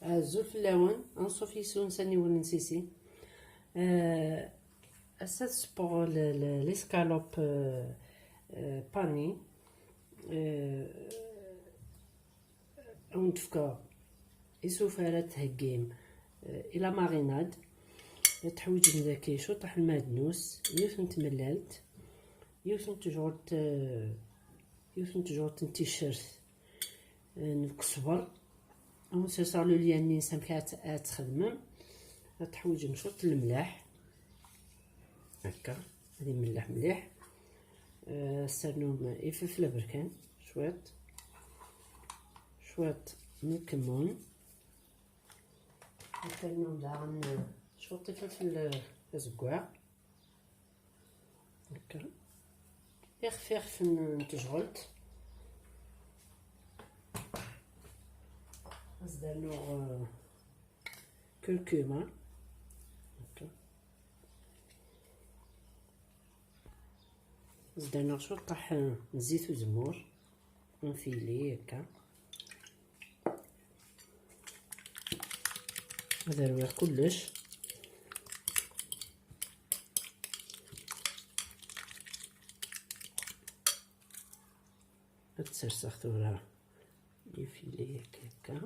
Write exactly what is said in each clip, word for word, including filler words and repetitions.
Azul fell-awen, anṣuf yes-wen s aniwel n Sisi. Euh, ass-a ad sewweɣ le, le, l'escalope, euh, euh, panée. Euh, ad wen-d-fkeɣ isufar ara d-theggim, euh, i la marinade. Ad teḥwiǧem daki cwiṭ n lmeɛdnus, yiwet n tmellalt, yiwet n tejɣelt, euh, yiwet n tejɣelt n ticcert, euh, n lkesber. Ad wen-serseɣ le lien-nni-ines amek ara tt-, ara tt-txedmem. Ad teḥwiǧem cwiṭ n lemleḥ. Akka, ad imelleḥ mliḥ. Euh, ad ternum ifelfel aberkan, cwiṭ, cwiṭ n lkemmun. Ad ternum daɣen, euh, cwiṭ ifelfel, euh, azeggaɣ. Akka. Ixef, ixef n, n tejɣelt. Ad s-d-rnuɣ, euh, curcuma. Akka. Ad s-d-rnuɣ cwiṭṭaḥ, euh, n zzit uzemmur. Enfilé akka. Ad rwiɣ kullec. Ad serseɣ tura les filets akka.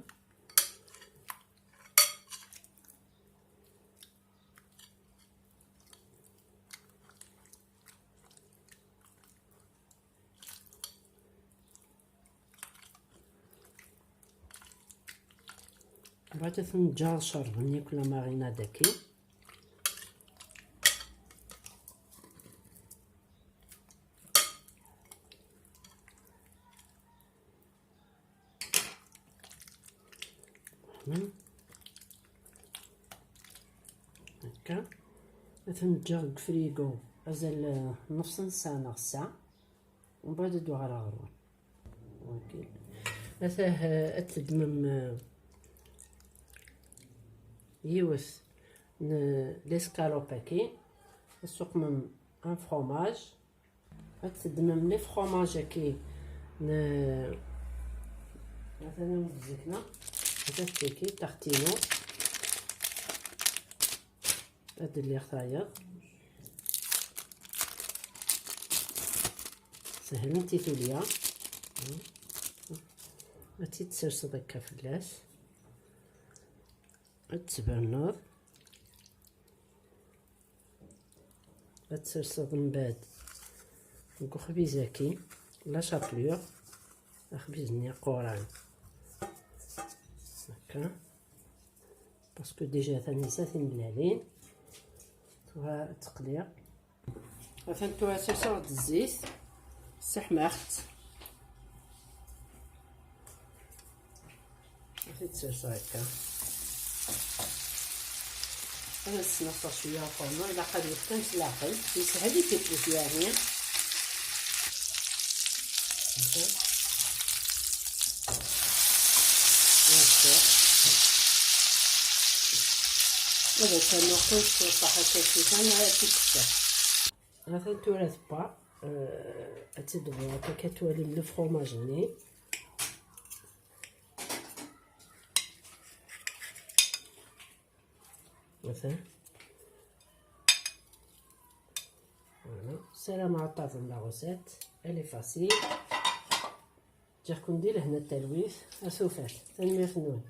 Mbeɛd ad ten-ǧǧeɣ ad cerben yakk la marinade-agi. Akka. Ad ten-ǧǧeɣ deg ufrigu azal, eh, nnefṣ n ssaɛa neɣ ssaɛa. Mbeɛd ad d-uɣaleɣ ɣer-wen. Ok. Atah, eh, ad teddmem, eh, yiwet n l'escalope-agi, ad tessuqmem un fromage, ad teddmem les fromages-agi n, atan am zzekna, atan tagi, tartine. Ad d-lliɣ tayeḍ. Sehlen titulya. Ad tt-id-tserseḍ akka fell-as. Ad tt-tberneḍ. Ad tt-tserseḍ mbeɛd deg uxbiz-agi, la chapelure, axbiz-nni aquran. Akka. Parce que déjà tanisa timellalin. Tura ad teqli. Atan tura serseɣ-d zzit, sseḥmaɣ-tt. Ad t-id-serseɣ akka. Ad as-sneɣseɣ cwiya afernu, ilaq ad yefk kan s leɛqel. Yeshel i tiṭ-is yeɛni. Akka. Akka. Ad as-rnuɣ kan cwiṭ akka, cwiṭ kan, ad t-id-teffer. Atan tura tewwa, eh, ad tt-id-tebbuḍ akka, ad twalim le fromage-nni. Atan. Voilà. Ssarameɣ ad tɛeǧbem la recette. Elle est facile. Ǧǧiɣ-ken di lehna d talwit. Ar tufat. Tanemmirt-nwen.